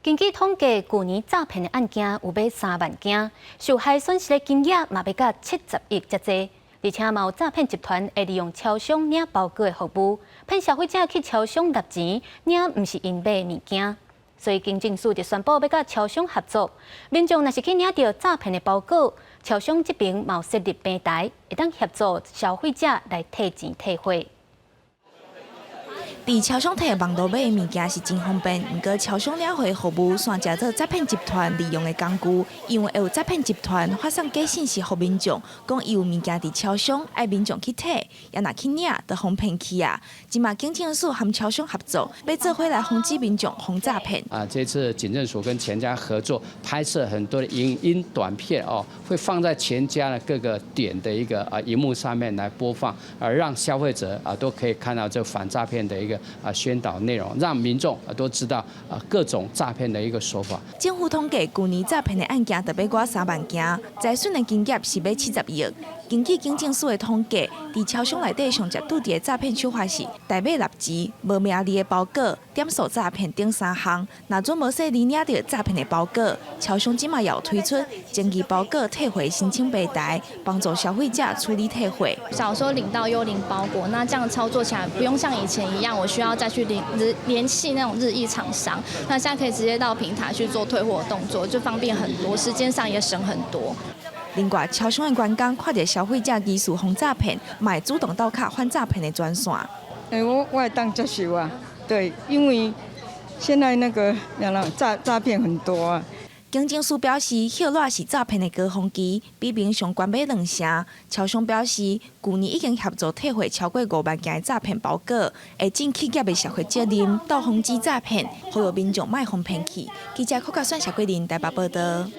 根據統計，舊年詐騙的案件有欲3萬件，受害損失的金額嘛欲到70億遮濟。而且嘛有詐騙集團會利用超商領包裹的服務，騙消費者去超商納錢，領毋是𪜶買的物件。所以警政署就宣布欲佮超商合作，民眾若是去領著詐騙的包裹，超商這邊嘛有設立平台，會當協助消費者來退錢退貨。佇超商提網路買的物件是真方便，毋過超商領貨服務煞成做詐騙集團利用的工具，因為會有詐騙集團發送假信息予民眾，講伊有物件佇超商，愛民眾去提，啊若去領，就予騙去啊！這馬警政署和超商合作，欲做伙來防止民眾予詐騙。啊，這次警政署跟全家合作拍攝很多的影音短片哦，會放在全家的各個點的一個啊螢幕上面來播放，而讓消費者啊都可以看到這反詐騙的一個啊宣導內容，讓民眾啊都知道啊各種詐騙的一個手法。政府統計，舊年詐騙的案件就欲過3萬件，財損的金額是欲70億。根據警政署的統計，佇超商內底上捷拄著的詐騙手法是代買納錢、無名字的包裹、點數詐騙等三項。若準無細膩領著詐騙的包裹，超商這馬也有推出爭議包裹退回申請平台，幫助消費者處理退貨。假如說領到幽靈包裹，那這樣操作起來不用像以前一樣，我需要再去聯繫那種日裔廠商。那現在可以直接到平台去做退貨動作，就方便很多，時間上也省很多。另外，超商的員工看著消費者疑似予詐騙，嘛會主動鬥卡反詐騙的專線。欸，我會當接受啊，對，因為現在那個詐騙很多啊。警政署表示，歇熱是詐騙的高峰期，比平常懸買兩成。超商表示，舊年已經協助退貨超過5萬件的詐騙包裹，會盡企業的社會責任，鬥防止詐騙，呼籲民眾莫予騙去。記者柯家選、謝桂林台北報道。